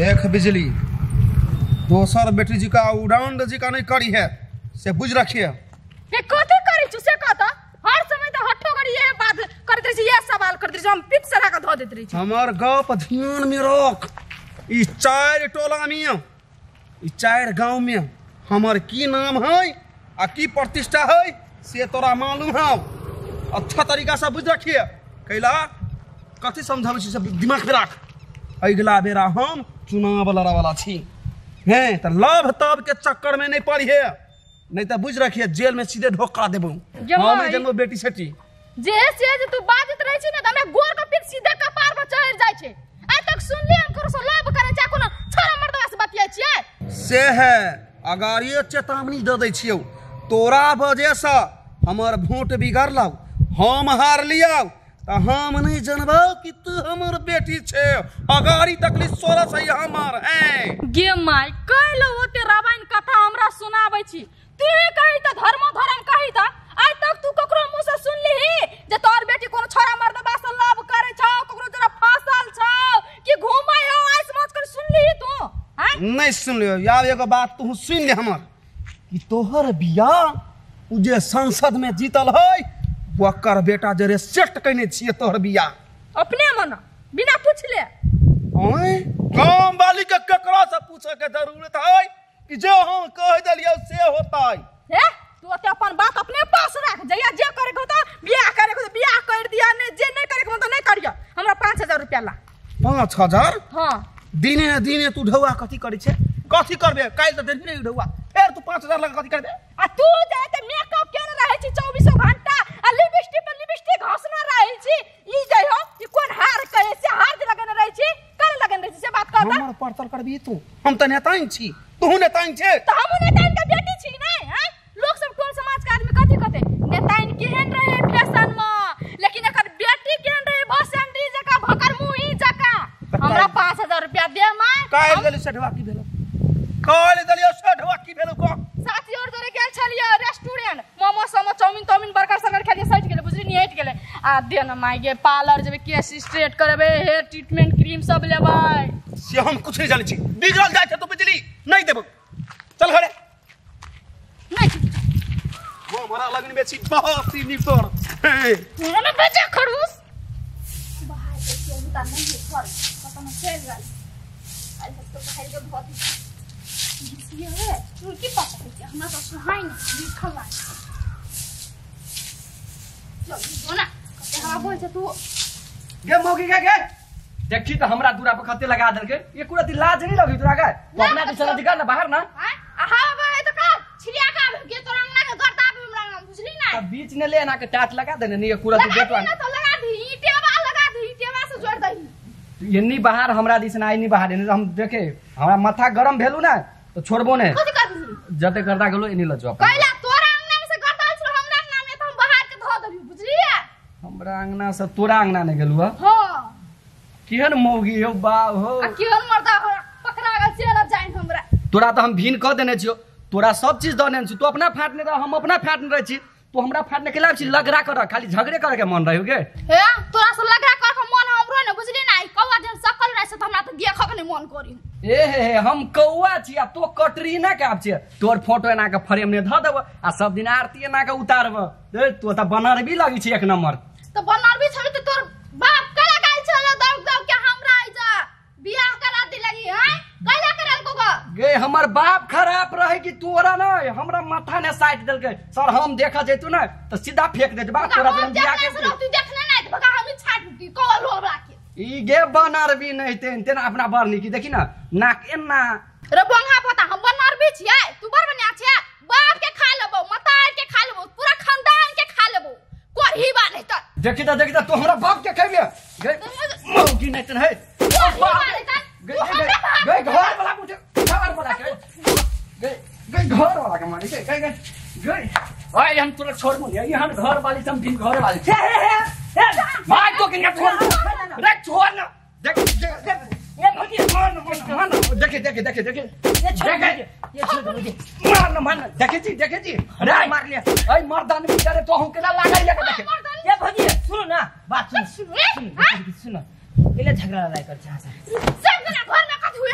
देख बिजली दोसर बेटी जी का उड़ान जी का नहीं करी है से बुझ रखिए। ये कथी करी छु से कहता हर समय त हट्ठो करी ये बात करत रही छी, ये सवाल करत रही छी, हम पिट सरा के धो देत रही छी। हमर गप ध्यान में रख, ई चार टोला में ई चार गांव में हमर की नाम है आ की प्रतिष्ठा है से तोरा मालूम है। अच्छा तरीका से बुझ रखिए। कैला कथी समझाबै छी सब दिमाग में राख। अगला बेरा हम चुनाव लड़ा वाला छी हैं त लव तब के चक्कर में नहीं पड़ी है, नहीं तो बुझ रखिए जेल में सीधे ढोका देबो। हम जन्म बेटी सेटी जे से जे तू बाजत रहे छी ना त हमरा गोर के पीठ सीधे कपार पर चढ़ जाय छै। आइ तक सुनली हम करो से लव करे छै कोनो छोरा मर्दवा से बतियाय छियै से है। अगारिये चेतावनी दे दै छियौ, तोरा वजह से हमर वोट बिगड़लौ, हम हार लियौ त हम नहीं जानबौ कि तू हमर बेटी छे। अगारी तकली सोरस है हमर है गे my कैलो ओते रामायण कथा हमरा सुनाबै छी। तू कही त धर्म धर्म कही त आइ तक तू ककरो मुंह से सुनलिही जे तोर बेटी कोनो छोरा मर्दबा से लव करे छौ, ककरो जरा फासल छौ कि घुमै हो आइस मौज कर सुनलिही तू? हां नहीं सुनलियो यार। एगो बात तू सुन ले हमर कि तोहर बियाह उ जे संसद में जीतल है ओकर बेटा जरे सेट कने छिए तोहर बियाह अपने मन बिना पूछले। ओए गांव वाली के ककरा से पूछे के जरूरत है कि जो हम कह देलियो से होतै। हे तू ओते अपन बात अपने पास राख, जइया जे करे के होता बियाह करे के बियाह कर दिया, नहीं जे नहीं करे के होता नहीं करिया। हमरा 5000 रुपया ला। 5000? हां दिने दिने तू ढौआ कथी करै छे? कथी करबे? काल्हि त देलही नहीं ढौआ, फेर तू 5000 लगा कथी करबे? आ तू जे त मेकअप केने रहै छी 24 घंटा आ लिपस्टिक पर लिपस्टिक घसना रहै छी। ई जे हो ई कोन हार कहे से हार जे लगने रहै छी, काल लगने रहै छी से बात कहता। हमर पड़तल करबी तू? हम त नेताइन छी, तू नेताइन छे त हम नेताइन के बेटी छी नै। हैं लोग सब टोल समाज के आदमी कथी कहते नेताइन केहन रहे फैशन में, लेकिन एकर बेटी केहन रहे भसंडी जका भकर मुही जका। हमरा 5000 रुपया दे मां। काल देली सेठवा की भेलो? काल देलियो सेठवा की भेलो? को साथी और जोरे गेल छलियो रेस्टोरेंट, मोमो समो चाउमीन ताउमीन बर्गर सर्गर खेलिए, सट गेले बुझली निहट गेले। आ दे न माय गे पार्लर जेबे केस स्ट्रेट करबे, हेयर ट्रीटमेंट क्रीम सब लेबै। से हम कुछ नहीं जानै छी, बिगड़ल जाय छै तू बिजली नहीं देबो। चल घरे। नहीं वो हमारा लगन में छी बहुत ही नीक तोर। तोरा न बचा खड़ूस बाहर के उता नहीं है घर पता न चल गेल। आई तो बाहर के बहुत ही है तू की पता है हमरा तो सुहाई नहीं लिखल है। चल जो ना कते हवा बोल छै तू गे मौगी गे गे देखी त हमरा दूरा पर खते लगा देलके। ये कुरा ती लाज नहीं लगी तोरा के? तो अपना दिस दिखा ना बाहर ना। हां आहा बे तो का छिड़िया का गे तोरा अंगना के गर्दा हमरा बुझली ना। त बीच ने ले ना के टाट लगा देने नहीं कुरा ती बेटवा ना तो लगा दी ईटेवा लगा दी ईटेवा से जोड़ दही। एन्नी बाहर हमरा दिस ना एन्नी बाहर एन्नी हम देखे हमरा माथा गरम भेलु ना तो छोड़बो ने। कथि करबी? जते करदा गेलो एनी ल जो कैला तोरा अंगना में से गर्दा छलो हमरा अंगना में त हम बाहर के धो देबी बुझली। हमरा अंगना से तोरा अंगना ने गेलु। हां केहन मौगी हो बाप हो आ केहन मर्दा हो पकड़ा गेल से ल जाइन हमरा। तोरा त हम भीन क देने छियो, तोरा सब चीज द देने छी, तू अपना फाटने रह हम अपना फाटने रह छी, तू हमरा फाटने के लाभ छी लगरा कर खाली झगड़े करे के मन रहियो गे। हे तोरा से लगरा कर के मन हमरो ने बुझली ना। ई कौआ जन सकल रहे से त हमरा त देखक ने मन करी। ए हे हे हम कौआ छी आ तो कटरीना के आब छी, तोर फोटो एना के फ्रेम ने ध देब आ सब दिन आरती एना के उतारब। ए तो त बनरबी लगी छी एक नंबर। त बनरबी छबी त तोर बाप कला गाल छल दौग दौग के हमरा आइजा बियाह करा दे लगी। हैं कैला करल को गे हमर बाप खराब रहे कि तोरा नै हमरा माथा ने साइट देलके सर। हम देखा जैतु ना त सीधा फेंक देत बाप तोरा हम बियाह के तू देखने नै त भगा हम छाट दी कौआ लोबरा के। ई गे बनरबी नहीं तेन तेना अपना बरनी की देखी ना नाक एना रे बोंगा पता हम बनरबी छियै तू बर बनिया छियै। बाप के खा लेबो मतार के खा लेबो पूरा खानदान के खा लेबो कोरही बा नहीं त देखी त देखी त तू हमरा बाप के खेबे गे मौगी नहीं तेन है गे गे घर वाला पूछे घर वाला के गे गे घर वाला के मारी गे गे गे ओए हम तोरा छोड़बो नहीं ई हम घर वाली हम भी घर वाली हे हे हे भाई तो के छोड़ रे छोड़ ना देख देख ए भौजी मान मान देखे देखे देखे देखे ये छोड़ ये छोड़ भौजी मान मान देखे जी रे मार लिया ओए मर्दान बेचारे तो हम केना लागै ले देखे। ए भौजी सुनो ना बात सुनो सुनो सुनो केले झगड़ा लड़ाई कर छा सब जना घर में कथि हुए।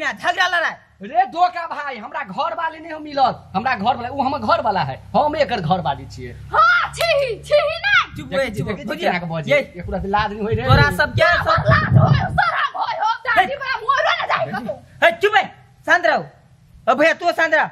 दिना झगड़ा लड़ाई। रे दोका भाई हमरा घर वाले नहीं हम मिलत, हमरा घर वाला उ हमर घर वाला है, हम एकर घर वाली छिए। हां छी छी ना चुप रे चुप केना के बजे एकरा से लाज नहीं होय रे तोरा सब के सब लाज होय शरम होय हो दादी बड़ा मोरो ना जाय कतो। हे चुप रे शांत रहो। ओ भैया तू शांत रह,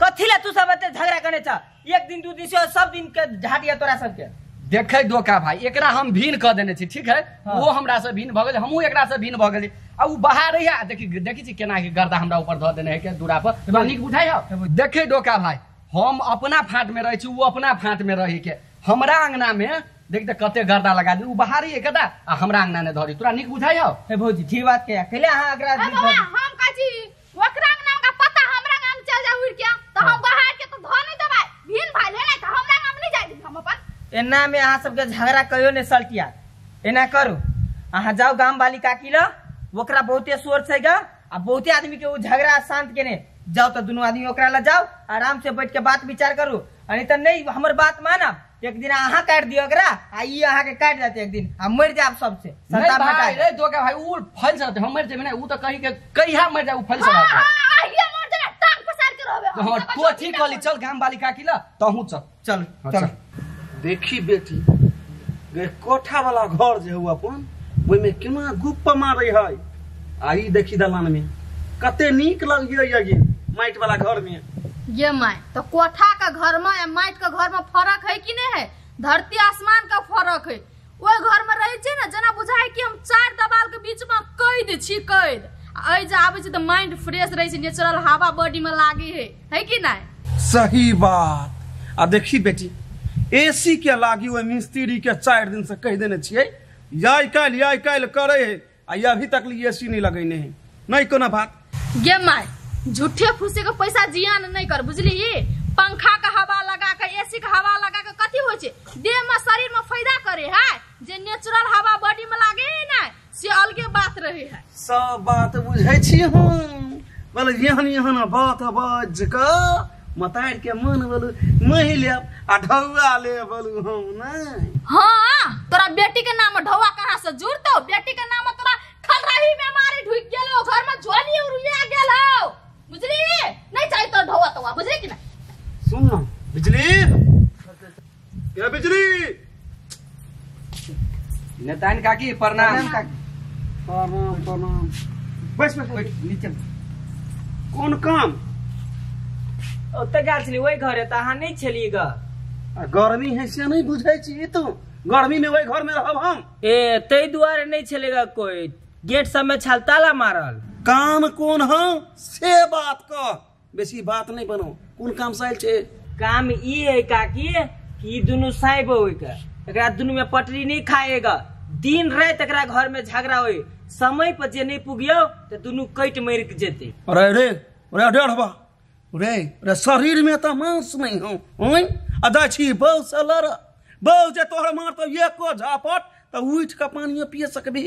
कथी ला तू सब एते झगड़ा करने छ? एक दिन दू दिन से सब दिन के झाटिया तोरा सब के। देखे दोका भाई एकरा हम भीन क देने छी ठीक है। हाँ। वो हमरा से भीन भ गेल, हमहू एकरा से भीन भ गेली। आ उ बाहर रहिया देखी देखी छी केना के गर्दा हमरा ऊपर ध देने है के दूरा पर, तोरा नीक बुझाइ हौ? देखे डोका भाई हम अपना फाट में रहै छी, उ अपना फाट में रही के हमरा अंगना में देख त कते गर्दा लगा दे, उ बाहर ही एकदा आ हमरा अंगना ने धरी, तोरा नीक बुझाइ हौ? हे भौजी ठीक बात के कहले अहाँ एकरा हम का छी ओकरा अंगना का पता हमरा अंगना में चल जा उड़ के त हम बाहर के त ध नहीं देबै, भीन भाई ले नहीं त हमरा अंगना में नहीं जाय हम अपन। एना में अहाँ सबके झगड़ा कहियो ने सल्टिया, एना करू अहाँ जाओ गाम वाली काकी ल, ओकरा बहुते शोर छै गा आ बहुते आदमी के उ झगड़ा शांत केने जाओ त दुनू आदमी ओकरा ल जाओ आराम से बैठ के बात विचार करू, नहीं त नहीं हमर बात मानब एक दिन अहाँ काट दियो ओकरा आ ई अहाँ के काट जाते एक दिन आ मर जाब सबसे संताप हटा रे दोका भाई उ फल से हम मर जेबे ना, उ त कहि के कहिया मर जा उ फल से हां आहिया मर जेबे टांग पसार के रहबे। हां तो ठीक कहली, चल गाम वाली काकी ल तहु चल चल चल। देखी बेटी गे कोठा वाला घर जे हो अपन ओइ में केना गुप्प मारे है, आ ई देखी दलान में कते नीक लगिए ये माइट वाला घर में। ये my तो कोठा का घर में या माइट का घर में फर्क है कि नहीं है? धरती आसमान का फर्क है। ओइ घर में रहे छे ना जना बुझाय कि हम चार दीवार के बीच में कैद छी कैद, आ एइ जे आबै छै त माइंड फ्रेश रहे छै, नेचुरल हवा बॉडी में लागे है, है कि नहीं? सही बात। आ देखी बेटी एसी के लागी ओइ मिस्त्री के 4 दिन से कह देने छियै याई काल्हि करे है आ अभी तक ली एसी नहीं लगैने है, नहीं कोनो बात। गे my झूठे फूसे के पैसा जियान नहीं कर बुझली, पंखा का हवा लगा के एसी का हवा लगा के कथी होइ छै देह में शरीर में फायदा करे है, जे नेचुरल हवा बॉडी में लागे है ना से अलगे बात रहे है। सब बात बुझै छी हम, बोले एहन एहन बात बाज के मतार के मन बोलू महि लेब आ ढौआ ले बोलू हम नहीं। हां तोरा बेटी के नाम ढौआ कहां से जुड़तो, बेटी के नाम तोरा खलराही बीमारी ढुक गेलो घर में झोली उड़िया गेलो बुझली, नहीं चाहिए तो ढौआ तोआ बुझली कि नहीं? सुन ना बिजली ये बिजली नेताइन काकी प्रणाम। प्रणाम प्रणाम, बस बस बैठ नीचे। कोन काम? ओतऽ गेल छली ओहि घरे तऽ अहाँ नहीं छलियै ग। आ गर्मी है से नहीं बुझै छी तू, गर्मी में ओहि घर में रहब हम। ए तै दुआरे नहीं छलै ग कोई, गेट सब में छल ताला मारल। काम कोन हो से बात कह, बेसी बात नहीं बनो। कोन काम से आयल छे? काम ई है काकी कि दुनू साइब होय के एकरा दुनू में पटरी नहीं खाएगा, दिन रात एकरा घर में झगड़ा होय, समय पर जे नहीं पुगियो त दुनू कट मर के जेते। अरे रे अरे डेढ़बा रे रे शरीर में त मांस नहीं हो ओय आ जाइ छी बहु से लड़, बहु जे तोहर मारतो एको झापट त उठ के पानी पिए सकबी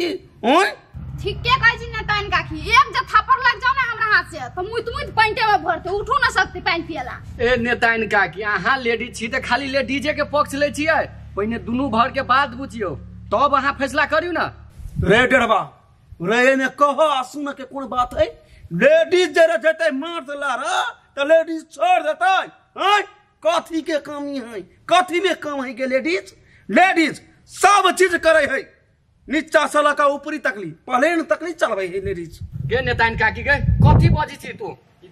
ओय। ठीके कहै छी नेताइन काकी, एक जे थापर लग जाओ ना हमरा हाथ से तो मुइत मुइत पैंटे में भरते उठू ना सकते पानी पियला। ए नेताइन काकी अहाँ लेडीज छी त खाली लेडीजे के पक्ष लै छियै, पहिने दुनू भर के बात बुझियौ तब अहाँ फैसला करियौ ना। रे डेढ़बा रे ने कह आ सुन के कोन बात है, लेडीज जे जेतै मार देला र त लेडीज छोड़ देतै हैं, कथी के कमी है, कथी में कम है के लेडीज? लेडीज सब चीज करे है, नीचा से लका ऊपरी तकली प्लेन तकली चलबै है लेडीज। गे नेताइन काकी गे कथी बजै छी तू?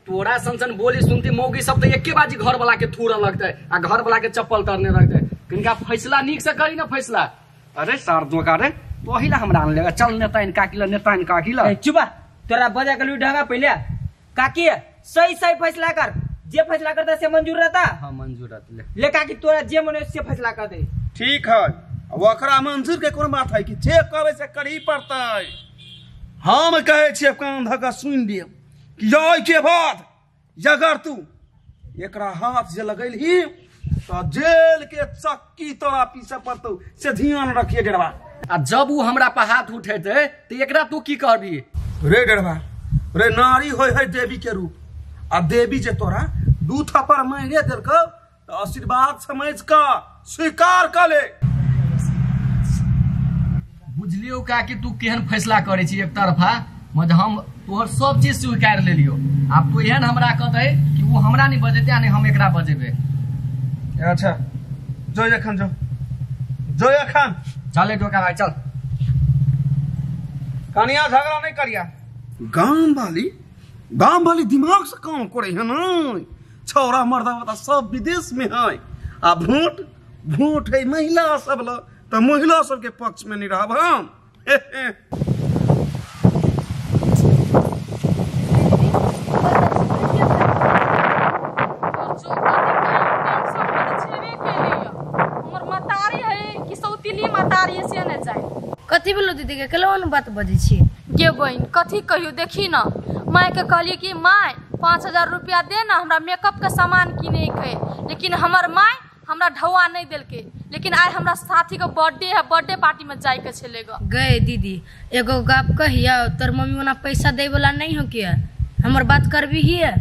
तोरा सन सन बोली सुनती मौगी सब त एके बाजी घर वाला के थूरा लगतै आ घर वाला के चप्पल तरने लगतै। किनका फैसला नीक से करी ना फैसला। अरे सार दोका रे तोही ला हमरा आनले, चल नेताइन काकी ल नेताइन काकी ल। चुपा तोरा बजा के लू ढंगा पहिले काकी सही सही फैसला कर, जे फैसला करता से मंजूर रहता। हां मंजूर रहता। ले काकी तोरा जे मन से फैसला कर दे। ठीक है ओकरा मंजूर के कोन बात है कि जे कहबै से करही पड़तै। हम कहै छियै कान धऽ कऽ सुनि लिअ कि ओहि के बाद अगर तू एकरा हाथ जे लगैलही तऽ जेल के चक्की तोरा पीछे पड़तौ, से ध्यान रखिए डेढ़बा। आ जब उ हमरा पर हाथ उठेतै तऽ एकरा तू की करबी? रे डेढ़बा रे नारी होय है देवी के रूप, आ देवी जे तोरा दू थप्पड़ मारिए देलकौ तऽ आशीर्वाद समझ कऽ स्वीकार कऽ ले। बुझलियौ काकी तू केहन फैसला करै छी एक तरफा, मज हम तोहर सब चीज स्वीकार लेलियो। आब तू एहन हमरा कहते कि वो हमरा नहीं बजेते आ नहीं हम एकरा बजेबे। अच्छा जो एखन जो जो एखन चले डोका भाई चल। कनिया झगड़ा नहीं करिया। गांव वाली दिमाग से काम करे है ना। छौरा मर्दा बता सब विदेश में है आ भोट भोट है महिला सब ल तो महिला सबके पक्ष में नहीं रहब हम। कथी बोलो दीदी के केलवन बात बजै छी गे बहिन कथी कहियो। देखी ना माय के कहलिए कि my 5000 रुपया दे ना हमरा मेकअप के सामान किने के, लेकिन हमर my हमरा ढौआ नहीं देलके। लेकिन आइ हमरा साथी के बर्थडे है, बर्थडे पार्टी में जाय के छले ग। गए दीदी एगो गप कहिया तोर मम्मी ओना पैसा दे वाला नहीं हो के हमर बात करबी ही है।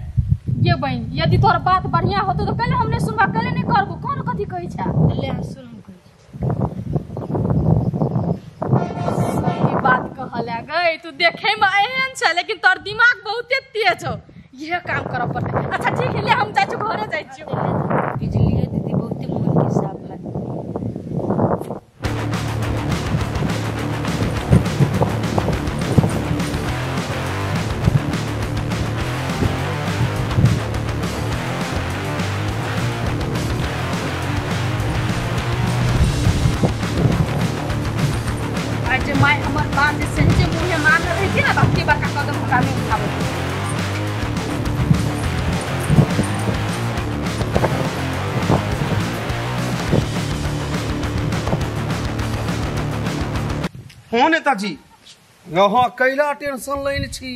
गे बहिन यदि तोर बात बढ़िया होतो तो पहले हमने सुनबा कले नहीं करबो। कोन कथी कहै छ ले सुन हम कहै सही बात कहला गई। तू देखे में एहन छ लेकिन तोर दिमाग बहुते तेज हो, यह काम करऽ पड़तै। अच्छा ठीक है ले हम जाइ छी घरे जाइ छी। बिजली दीदी बहुते मन के साफ है। आज my हमर बात से जे मुहे मान रही थी ना बाकी बड़का कदम हमरा नहीं उठाबे। हाँ नेताजी यहाँ कैला टेंशन लेने छी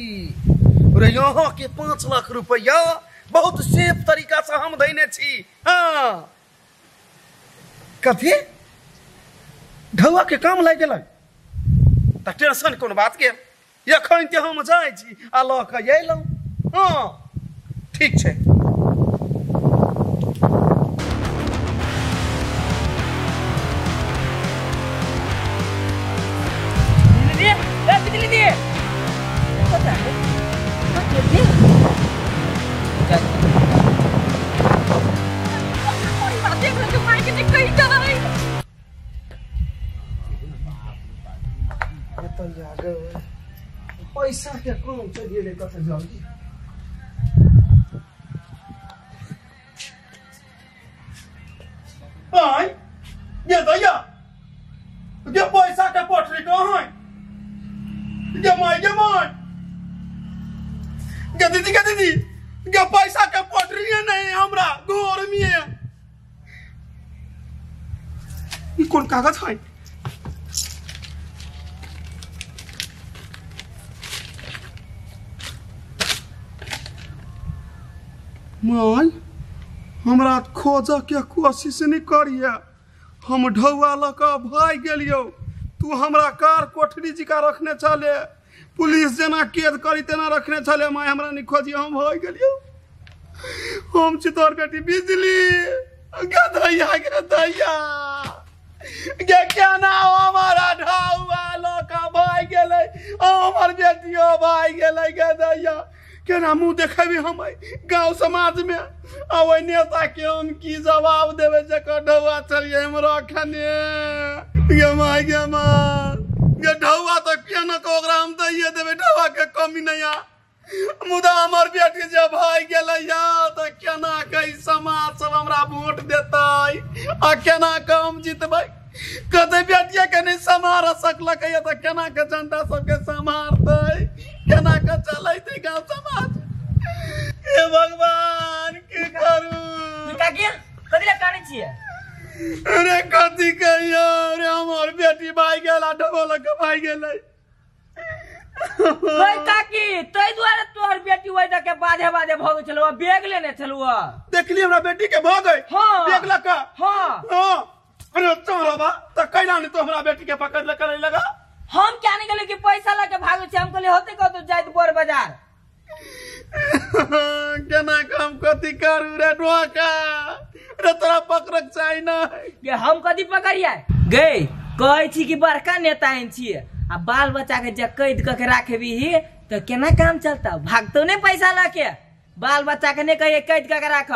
रे। यहाँ के 5 लाख रुपया बहुत सेफ तरीका से हम देने छी। हाँ कथी ढौआ के काम लागि गेलै त टेंशन कोन बात के, एखन ते हम जाइ छी आ लऽ के अयलहुँ। हाँ ठीक छै। बिजली दिए पता है पैसा के काम चलिए कतऽ जल्दी। आय ये दैया ये पैसा के पोटरी कहाँ है? गे my गे my गे दीदी गे दीदी गे पैसा के पोटरी नहीं हमरा घर में। ई कोन कागज है? My हमरा खोज के कोशिश नहीं करिए, हम ढौआ लऽ कऽ भागि गेलियौ। तू हमरा कार कोठरी जिका रखने छले, पुलिस जेना कैद करी तेना रखने छले। My हमरा नहीं खोजी, हम भागि गेलियौ। हम छी तोहर बेटी बिजली। गे दैया गे दैया गे केना हमारा ढौआ लऽ कऽ भागि गेलै, हमर बेटियो भागि गेलै। गे दैया केना मुँह देखेबी हम गाँव समाज में? आ ओहि नेता के हम की जवाब देबै जकर ढौआ चलिए हम रखने। गे my गे my गे ढौआ तऽ केना कऽ ओकरा हम दैये देबै, ढौआ के कमी नहीं आ। मुदा हमर बेटी जे भागि गेलै तऽ केना के समाज सब हमरा वोट देतै आ केना के हम जीतबै? कते बेटिया के नहीं सम्हार सकलकै तऽ केना के जनता सबके सम्हारतै, केना के चलैतै गाँव समाज? हे भगवान की करू? काकी कथी लए कानै छियै? अरे कथी कहियो रे, हमर बेटी भागि गेल आ ढौआ लऽ कऽ भागि गेलै। गै काकी तै दुआरे तोहर बेटी ओहि दऽ के बाधे बाधे भगै छलौ, बैग लेने छलौ। देखली हमरा बेटी के भगै? हाँ बैग लऽ कऽ। हाँ हाँ अरे चोरबा तऽ कैला नहीं तो हमरा बेटी के पकड़ लऽ करे लगा? हम क्या नहीं गेलियै कि पैसा लऽ के भागै छै, हम कहलियै होतै कतौ जाइत बर बाजार। केना हम कथी करू रे ढोका रे, तोरा पकड़क चाही ना। गे हम कथी पकड़ियै? गै कहै छी कि बड़का नेता छियै आ बाल बच्चा के जे कैद कऽ के राखबीही तो केना काम चलता? भागतो नहीं पैसा लके। बाल बच्चा के नहीं कहिए कैद के राख,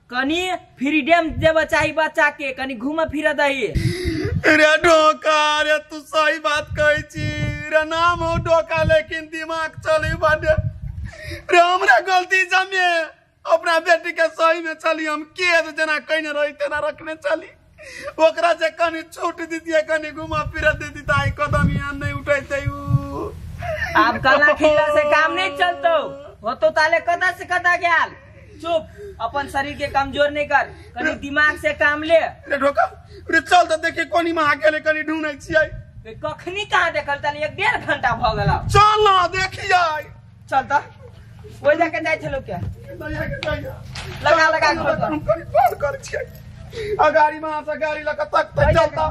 कनी फ्रीडम देबा चाही बच्चा के, कनी घूम फिर दही। रे ढोका रे तू सही बात कहै छी रे, नाम हो ढोका लेकिन दिमाग चली बाटे रे। हमरा गलती जमे अपना बेटी के सही में चली, हम के जेना कहने रही तेना रखने चली, ओकरा से कनी छूट दीजिए, कनी घुमा फिर दीदी त आई कदम यहाँ नहीं उठैते। आप कला खेला से काम नहीं चलतो, हो तो ताले कदा से कदा गयाल। चुप, अपन शरीर के कमजोर नहीं कर, कनी दिमाग से काम ले। रे ढोका रे चल त देखी कोनी में आके कनी ढूंढै छियै। कखनी कहाँ देखल ताले 1-1.5 घंटा भ गेल। चल ना देखियै। चल त ओइ जाके जाइ छलो क्या लगा लगा हम कनी फोन करै छियै। आ गाड़ी में से गाड़ी लगा तक तक चलता।